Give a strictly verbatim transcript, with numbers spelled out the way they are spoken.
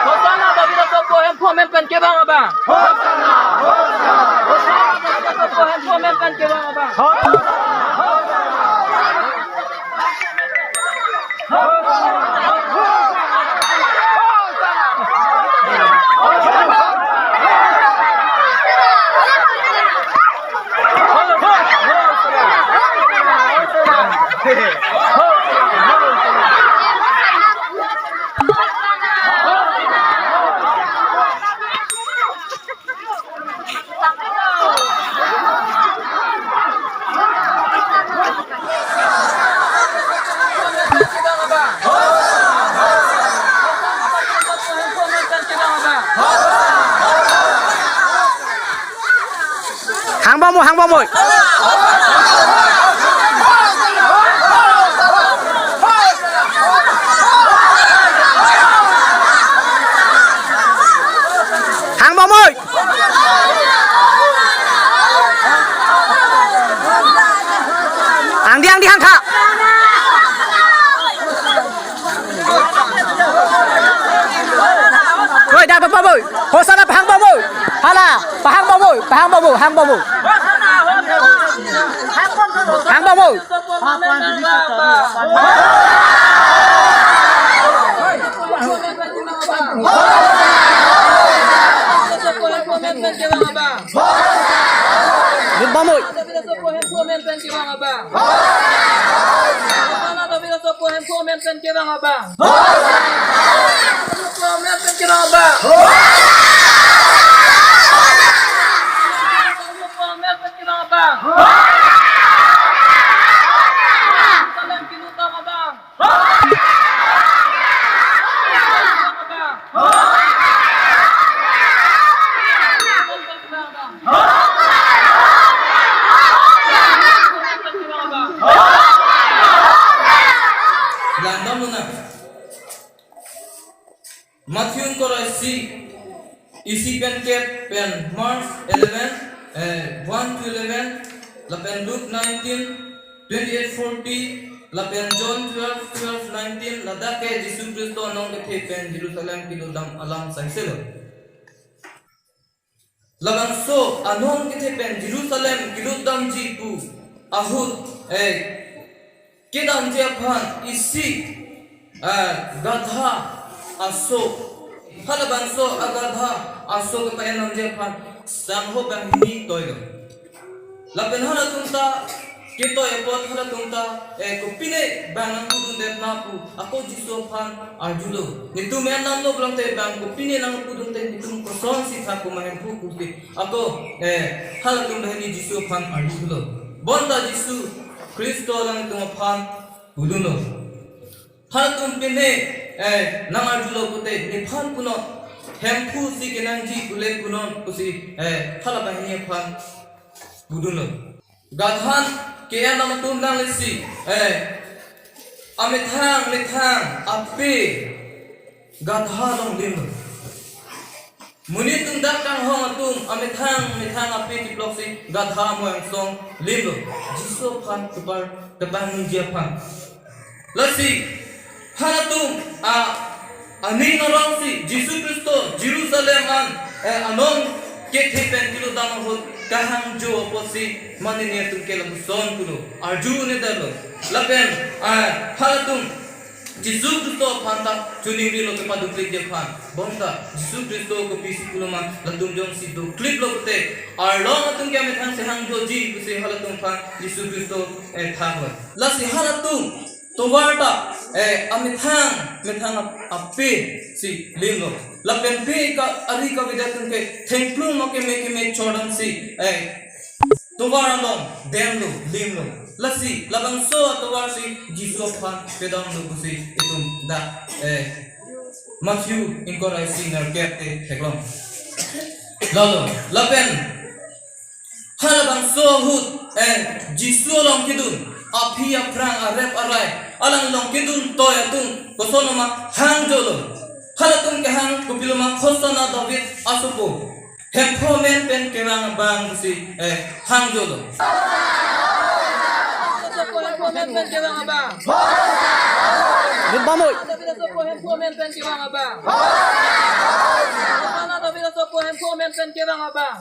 Hosanna David asopo Hemphu Amen pen kevang abang. Hosanna David asopo Hemphu Amen pen kevang abang. Hang bom oi, hang bom oi. Hang bom oi. Angdi, angdi hang tha. Oi, dak bom oi. Hosanna pahang bom oi. Hala, pahang bom oi, pahang bom oi, hang bom oi. Hang bom oi. Lut bom oi. Langdam luna. Matthew ingkoi ra isi, isi pen kep pen Mark eleven, eh, one to eleven, lapen Luke nineteen, twenty-eight forty, lapen John twelve, twelve, nineteen, ladak ke Jisu Khristo anong kethe pen Jerusalem kelutdam alam saiselo. Labangso anong kethe pen Jerusalem kelutdamji pu ahut, eh, kedamji aphan isi, eh, gadha aso. Halabangso agadha aso kepaendamji aphan sangho banghini toilo. Lapen halatum ta ketoi apot halatum ta, eh, kopine bang nangpudundet na pu ako Jisu aphan arjulo. Netum endamlo pulote bang kopine nangpudundet, netum kosonsi thak ma Hemphu pusi ako, eh, halatum banghini Jisu aphan arjulo. Bonta Jisu Khristo alangtum aphan pudunlo. Halatum pine, eh, nang arjulo pute, nephan punon, Hemphu si kenangji pule punon pusi, eh, hala banghini aphan pudunlo. Gadhan ke-en atum nanglesi, eh, amethang methang ape gadha along limlo. Monit atum dak kanghong atum amethang methang ape keploksi gadha amoyang song limlo. Jisu aphan kepar kepangniji aphan. Lasi halatum a aning arongsi Jisu Khristo Jerusalem an, eh, anong kethe pen kelutdam ahut kahangjo apotsi mane netum ke lapuson pulo arjunedetlo. Lapen, eh, halatum Jisu Khristo aphan ta choningrilo kepaduklipji aphan. Bonta Jisu Khristo kopisi pulo ma latum jongsi dukliplo pute, arlong atum ke amethang si hangjoji pusi halatum aphan Jisu Khristo, eh, thaklo. Lasi halatum tovar ta, eh, amethang methang ap- ape si limlo. Lapen pe ka ari kavedet atum ke thengplung ma keme keme chodamsi, eh, tovar along demlo, limlo. Lasi labangso atovar si Jisu aphan pedamlo pusi itum dak, eh, Matthew ingkoi ra isi nerkep te theklong. Lalo, lapen halabangso ahut, eh, Jisu along kedun aphi aphrang arep arai alang along kedun toi atum koson ma hangjolo. Halatum kehang kopilo ma, Hosanna David asopo, Hemphu Amen pen kevang abang pusi, eh, hangjolo. Hemphu Amen pen kevang abang. Jutbom oi. David asopo Hemphu amen pen kevang abang. David asopo Hemphu amen pen kevang abang.